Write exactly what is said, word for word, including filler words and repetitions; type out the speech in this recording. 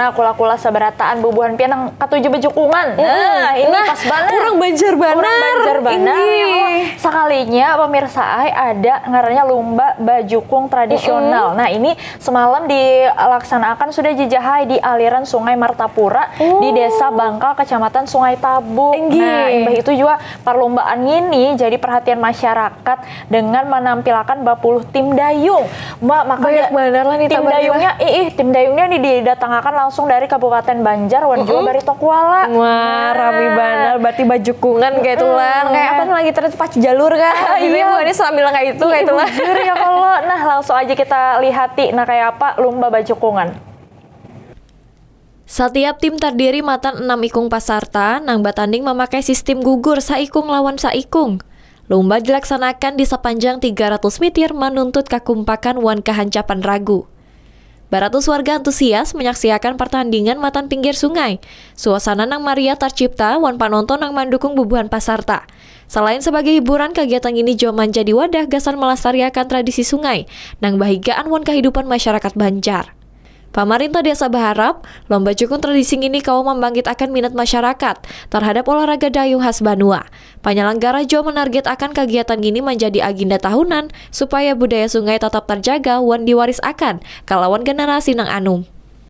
Nah, kula-kula sabarataan bubuhan pian nang katuju bajukungan. Nah, ini Nah, pas banar. Urang Banjar banar. Urang Banjar banar, ya Ini. Allah. Sakalinya pemirsa ai ada ngarannya lomba bajukung tradisional. Nah, ini semalam dilaksanakan sudah jejahai di aliran Sungai Martapura di Oh. Desa Bangkal, Kecamatan Sungai Tabuk. Inggih. Nah, imbah itu juga perlombaan ini jadi perhatian masyarakat dengan menampilakan bapuluh tim dayung. Ma, maka Banyak dia- banar lah nih tim tabarnya. Dayungnya, ih, ih, tim dayungnya nih didatangakan langsung dari Kabupaten Banjar wan juga Barito Kuala. Wah, rami banar. Berarti bajukungan kayak itu lah. Kayak apa lagi ternyata pacu jalur kan? Jadi Iya. bukannya sambil kayak itu kayak itu lah. Bujur ya kalau. Nah, langsung aja kita lihati nah kayak apa lomba bajukungan. Satiap tim tardiri matan enam ikung pasarta nang batanding mamakai sistim gugur saikung lawan saikung. Lumba dilaksanakan di sapanjang tiga ratus mitir manuntut kakumpakan wan kahancapan ragu. Baratus warga antusias manyaksiakan partandingan matan pinggir sungai. Suasana nang mariah tarcipta wan panonton nang mandukung bubuhan pasarta. Salain sabagai hiburan, kagiatan ngini jua manjadi wadah gasan malastariakan tradisi sungai nang bahigaan wan kahidupan masyarakat Banjar. Pamarintah desa baharap, lomba jukung tradisi ngini kawa mambangkitakan minat masyarakat tarhadap olahraga dayung khas banua. Panyalanggara jua manargetakan kagiatan ngini manjadi aginda tahunan supaya budaya sungai tatap tarjaga wan diwarisakan kalawan generasi nang anum.